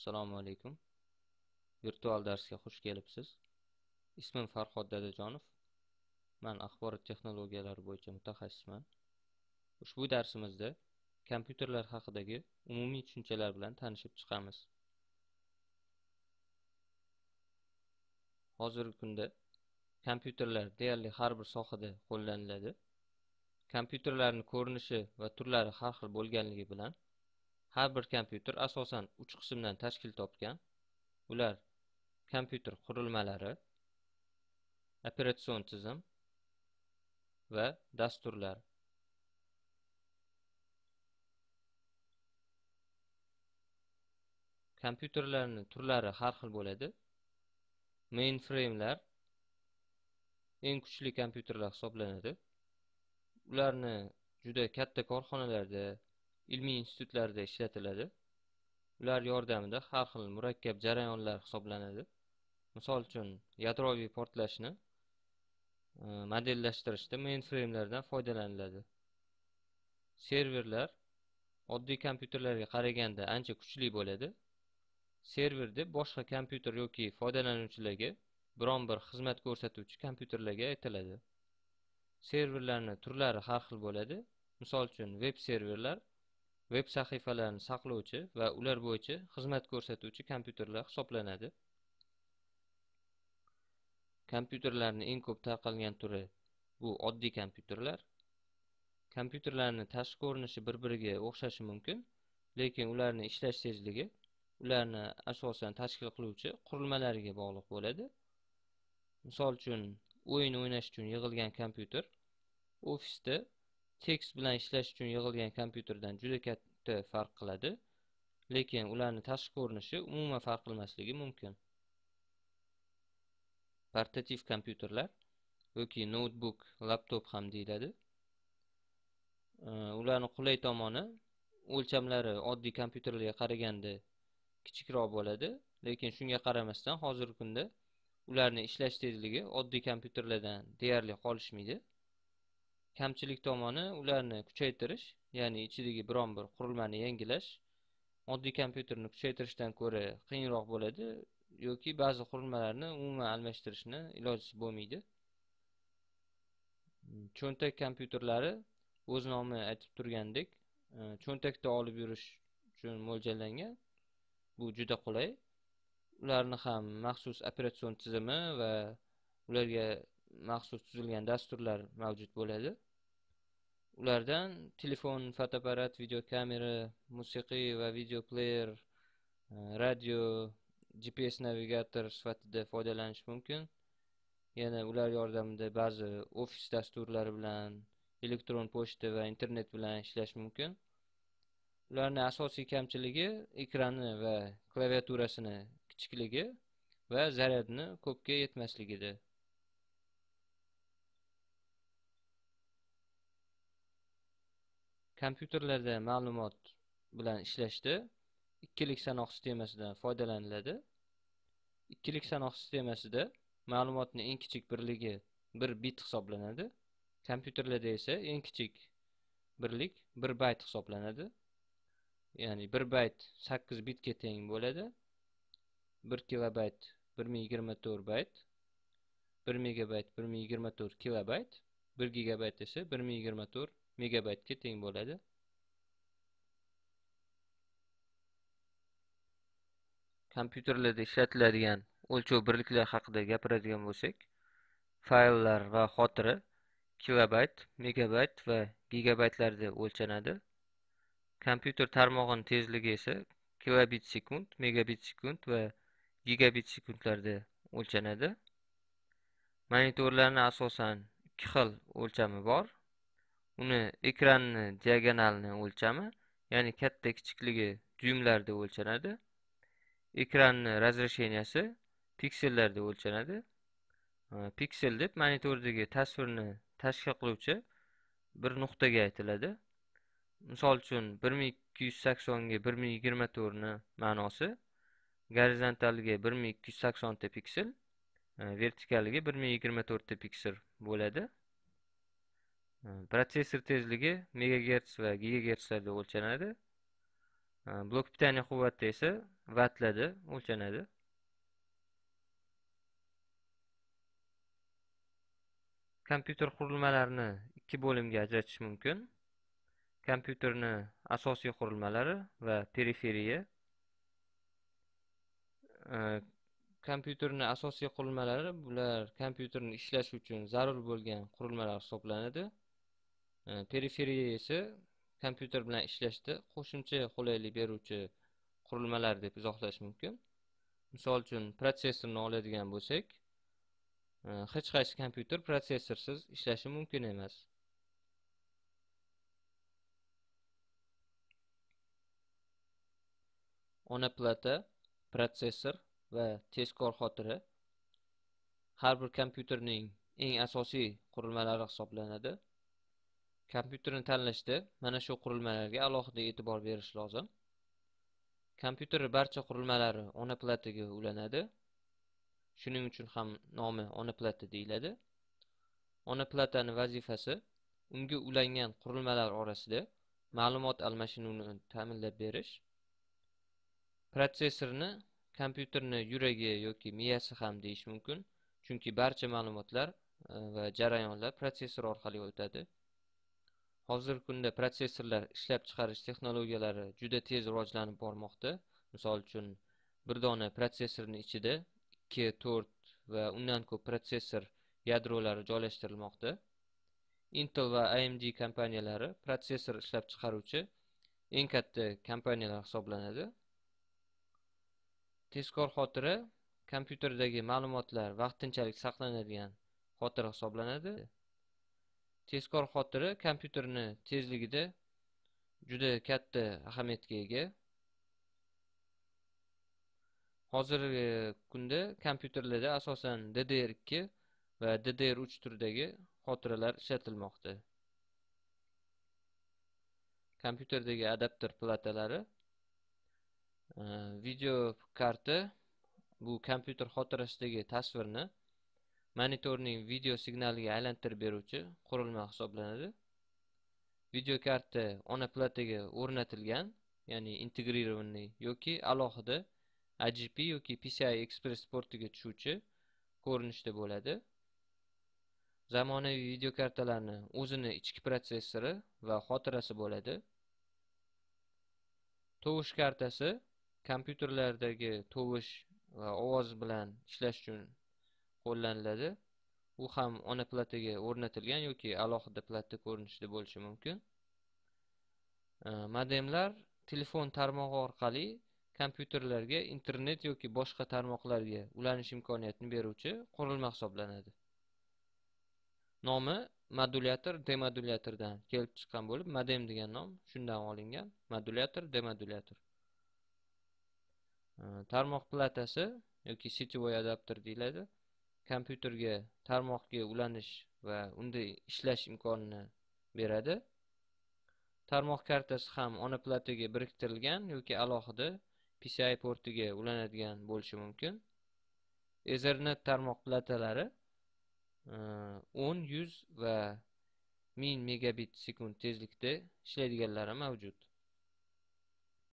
Assalomu alaykum. Virtual darsga xush kelibsiz. Ismim Farhod Dadajonov. Men axborot texnologiyalari bo'yicha mutaxassisman. Ushbu darsimizda kompyuterlar haqidagi umumiy tushunchalar bilan tanishib chiqamiz. Hozirgi kunda kompyuterlar deyarli har bir sohada qo'llaniladi. Kompyuterlarning ko'rinishi va turlari har xil bo'lganligi bilan har bir kompyuter asosan 3 qismdan tashkil topgan. Ular kompyuter qurilmalari, operatsion tizim va dasturlar. Kompyuterlarning turlari har xil bo'ladi. Mainframe'lar eng kuchli kompyuterlar hisoblanadi. Ularni juda katta korxonalarda, ilmiy institutlarda ishlatiladi. Ular yordamida har xil murakkab jarayonlar hisoblanadi. Misol uchun, yadroviy portlashni modellashtirishda mainframe'lardan foydalaniladi. Serverlar oddiy kompyuterlarga qaraganda ancha kuchli bo'ladi. Server deb boshqa kompyuter yoki foydalanuvchilarga biron bir xizmat ko'rsatuvchi kompyuterlarga aytiladi. Serverlarning turlari har xil bo'ladi. Misol uchun, web serverlar web sahifalarini saqlovchi va ular bo'yicha xizmat ko'rsatuvchi kompyuterlar hisoblanadi. Kompyuterlarning eng ko'p tarqalgan turi bu oddiy kompyuterlar. Kompyuterlarning tashqi ko'rinishi bir-biriga o'xshashi mumkin, lekin ularning ishlash tezligi ularni asosan tashkil qiluvchi qurilmalariga bog'liq bo'ladi. Misol uchun, o'yin o'ynash uchun yig'ilgan kompyuter ofisda tekst bilan ishlash uchun yig'ilgan kompyuterdan juda katta farq qiladi, lekin ularning tashqi ko'rinishi umuman farq qilmasligi mumkin. Portativ kompyuterlar yoki notebook, laptop ham deyiladi. Ularning qulay tomoni o'lchamlari oddiy kompyuterlarga qaraganda kichikroq bo'ladi, lekin shunga qaramasdan hozirgi kunda ularning ishlash tezligi oddiy kompyuterlardan deyarli qolishmaydi. Kamchilik tomoni ularni kuchaytirish, ya'ni ichidagi biron bir qurilmani yangilash oddiy kompyuterni kuchaytirishdan ko'ra qiyinroq bo'ladi yoki ba'zi qurilmalarni umuman almashtirishni ilojisi bo'lmaydi. Cho'ntak kompyuterlari o'z nomi aytib turgandek, cho'ntakda olib yurish uchun mo'ljallangan. Bu juda qulay. Ularni ham maxsus operatsion tizimi va ularga maxsus tuzilgan dasturlar mavjud bo'ladi. Ulardan telefon, fotoapparat, videokamera, musiqiy va video player, radio, GPS navigator sifatida foydalanish mumkin. Yana ular yordamida ba'zi ofis dasturlari bilan, elektron pochta va internet bilan ishlash mumkin. Ularning asosiy kamchiligi ekrani va klaviaturasini kichikligi va zaryadni ko'pga yetmasligidir. Kompyuterlarda ma'lumot bilan ishlashda ikkilik sanoq sistemasidan foydalaniladi. Ikkilik sanoq sistemasida ma'lumotning eng kichik birligi 1 bit hisoblanadi. Kompyuterlarda esa eng kichik birlik 1 bayt hisoblanadi. Ya'ni 1 bayt 8 bitga teng bo'ladi. 1 kilobayt 1024 bayt, 1 megabayt 1024 kilobayt, 1 gigabayt esa 1024 megabaytga teng bo'ladi. Kompyuterlarda ishlatiladigan o'lchov birliklari haqida gapiradigan bo'lsak, fayllar va xotira kilobayt, megabayt va gigabaytlarda o'lchanadi. Kompyuter tarmog'ining tezligi esa kilobit sekund, megabit sekund va gigabit sekundlarda o'lchanadi. Monitorlarning asosan 2 xil o'lchami bor. Uni ekranni diagonalni o'lchami, ya'ni katta kichikligi dyumlarda o'lchanadi. Ekranni razрешенияsi piksellarda o'lchanadi. Piksel deb monitordagi tasvirni tashkil qiluvchi bir nuqtaga aytiladi. Misol uchun 1280 ga 1024 ni ma'nosi gorizontalga 1280 ta piksel, vertikaliga 1024 ta piksel bo'ladi. Protsessor tezligi megagerts va gigagertslarda o'lchanadi. Blok pitaniya quvvati esa vattlarda o'lchanadi. Kompyuter qurilmalarini ikki bo'limga ajratish mumkin. Kompyuterni asosiy qurilmalari va periferiya. Kompyuterni asosiy qurilmalari bular kompyuterni ishlash uchun zarur bo'lgan qurilmalar hisoblanadi. Periferiya esa kompyuter bilan ishlashda qo'shimcha qulaylik beruvchi qurilmalar deb izohlash mumkin. Misol uchun protsessorni oladigan bo'lsak, hech qaysi kompyuter protsessorsiz ishlashi mumkin emas. Ona plata, protsessor va tezkor xotira har bir kompyuterning eng asosiy qurilmalari hisoblanadi. Kompyuterni tanlashda mana shu qurilmalarga alohida e'tibor berish lozim. Kompyuter barcha qurilmalari ona plataga ulanadi. Shuning uchun ham nomi ona plata deyiladi. Ona platani vazifasi unga ulangan qurilmalar orasida ma'lumot almashinuvini ta'minlab berish. Protsessorni kompyuterni yuragi yoki miyasi ham deyish mumkin, chunki barcha ma'lumotlar va jarayonlar protsessor orqali o'tadi. Hozirgi kunda protsessorlar ishlab chiqarish texnologiyalari juda tez rivojlanib bormoqda. Misol uchun, bir dona protsessorning ichida 2, 4 va undan ko'p protsessor yadrolari joylashtirilmoqda. Intel va AMD kompaniyalari protsessor ishlab chiqaruvchi eng katta kompaniyalar hisoblanadi. Tezkor xotira kompyuterdagi ma'lumotlar vaqtinchalik saqlanadigan xotira hisoblanadi. Tezkor xotira kompyuterni tezligida juda katta ahamiyatga ega. Hozirgi kunda kompyuterlarda asosan DDR2 va DDR3 turidagi xotiralar ishlatilmoqda. Kompyuterdagi adapter platalari, video karta bu kompyuter xotirasidagi tasvirni monitorning video signaliga aylantirib beruvchi qurilma hisoblanadi. Video karta ona plataga o'rnatilgan, ya'ni integrirованный yoki alohida AGP yoki PCI Express portiga tushuvchi ko'rinishda bo'ladi. Zamonaviy video kartalarni o'zini ichki protsessori va xotirasi bo'ladi. Tovush kartasi kompyuterlardagi tovush va ovoz bilan ishlash uchun qo'llaniladi. U ham ona plataga o'rnatilgan yoki alohida plata ko'rinishida bo'lishi mumkin. Modemlar telefon tarmog'i orqali kompyuterlarga internet yoki boshqa tarmoqlarga ulanish imkoniyatini beruvchi qurilma hisoblanadi. Nomi modulyator demodulyatordan kelib chiqqan bo'lib, modem degan nom shundan olingan. Modulyator demodulyator. Tarmoq platasi yoki сетевой adapter deyiladi. Kompyuterga tarmoqga ulanish va unda ishlash imkonini beradi. Tarmoq kartasi ham ona plataga biriktirilgan yoki alohida PCI portiga ulanadigan bo'lishi mumkin. Ethernet tarmoq platalari 10, 100 va 1000 megabit sekund tezlikda ishlaydiganlari mavjud.